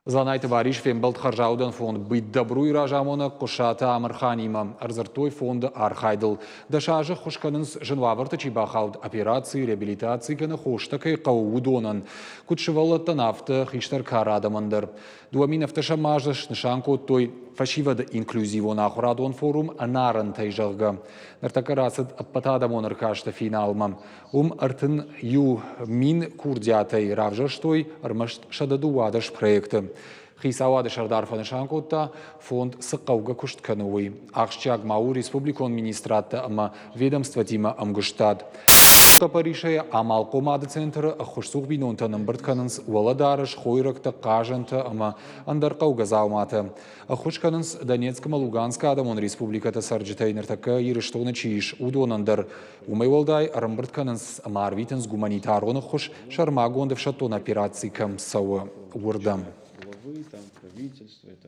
Дзанайты Барис фембӕлд хӕрзаудӕн фонд «Быть добру»-йы разамонӕг Хъуысаты Амырханимӕ. Ӕрдзырдтой фонды архайдыл. 10 азы ӕххуыс кӕнынц, зын уавӕрты чи бахауд, операци, реабилитаци кӕнӕ хостӕ кӕй хъӕуы, уыдонӕн. Куыд сывӕллӕттӕн, афтӕ хистӕр кары адӕмӕн дӕр. 2007 азы снысан кодтой фӕсивӕды инклюзивон ахуырадон форум «Ӕнарӕнтӕй», зӕгъгӕ. Ныртӕккӕ рацыд ӕппӕтадӕмон ӕркасты финалмӕ. Уым 31 000 курдиатӕй равзӕрстой ӕрмӕст 112 проекты. Хицауады сӕрдар фӕнысан кодта, фонд цы хъӕугӕ куыст кӕны, уый. Ахсджиаг ма у республикон министрадтӕ ӕмӕ ведомствотимӕ ӕмгуыстад. Хъӕппӕрисӕй амалхъомады центры ӕххуысцух бинонтӕн ӕмбырд кӕнынц уӕлӕдарӕс, хойрӕгтӕ, хъазӕнтӕ ӕмӕ ӕндӕр хъӕугӕ дзауматӕ. Ӕххуыс кӕнынц Донецк ӕмӕ Луганскы адӕмон республикӕты цӕрджытӕй ныртӕккӕ Ирыстоны чи ис, уыдонӕн дӕр. Уымӕй уӕлдай ӕрӕмбырд кӕнынц ӕмӕ арвитынц гуманитарон ӕххуыс, сӕрмагонд ӕфсӕддон операци кӕм цӕуы, уырдӕм.